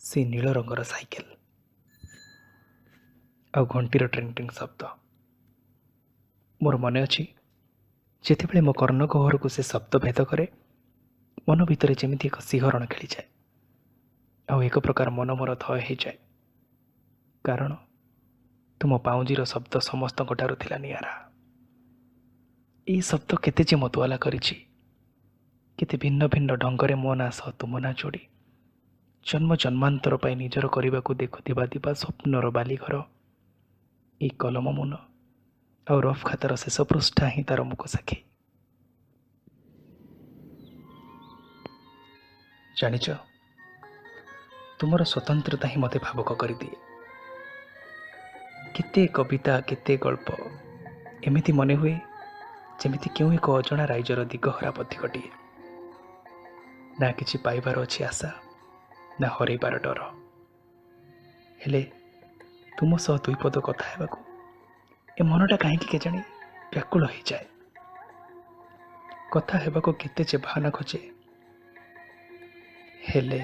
ସେ ନୀଳ ରଙ୍ଗର ସାଇକେଲ ଆଉ ଘଣ୍ଟିର ଟ୍ରିଂ ଟ୍ରିଂ ଶବ୍ଦ। ମୋର ମନେ ଅଛି, ଯେତେବେଳେ ମୋ କର୍ଣ୍ଣଗହ୍ୱରକୁ ସେ ଶବ୍ଦ ଭେଦ କରେ, ମନ ଭିତରେ ଯେମିତି ଏକ ଶିହରଣ ଖେଳିଯାଏ ଆଉ ଏକ ପ୍ରକାର ମନ ମୋର ଥୟ ହେଇଯାଏ, କାରଣ ତୁମ ପାଉଁଜିର ଶବ୍ଦ ସମସ୍ତଙ୍କ ଠାରୁ ଥିଲା ନିଆରା। ଏଇ ଶବ୍ଦ କେତେ ଯେ ମତୁଆଲା କରିଛି, କେତେ ଭିନ୍ନ ଭିନ୍ନ ଢଙ୍ଗରେ ମୋ ନାଁ ସହ ତୁମ ନାଁ ଯୋଡ଼ି ଜନ୍ମ ଜନ୍ମାନ୍ତର ପାଇଁ ନିଜର କରିବାକୁ ଦେଖୁଥିବା ଦିବା ସ୍ୱପ୍ନର ବାଲିଘର ଏଇ କଲମ ମୁନ ଆଉ ରଫ୍ ଖାତାର ଶେଷ ପୃଷ୍ଠା ହିଁ ତାର ମୁଖସାକ୍ଷୀ। ଜାଣିଛ, ତୁମର ସ୍ୱତନ୍ତ୍ରତା ହିଁ ମୋତେ ଭାବୁକ କରିଦିଏ। କେତେ କବିତା, କେତେ ଗଳ୍ପ, ଏମିତି ମନେ ହୁଏ ଯେମିତି କେଉଁ ଏକ ଅଜଣା ରାଇଜର ଦିଗହରା ପଥିକଟିଏ। ନା କିଛି ପାଇବାର ଅଛି ଆଶା, ନା ହରେଇବାର ଡର। ହେଲେ ତୁମ ସହ ଦୁଇ ପଦ କଥା ହେବାକୁ ଏ ମନଟା କାହିଁକି କେଜାଣି ବ୍ୟାକୁଳ ହେଇଯାଏ। କଥା ହେବାକୁ କେତେ ଯେ ବାହାନା ଖୋଜେ, ହେଲେ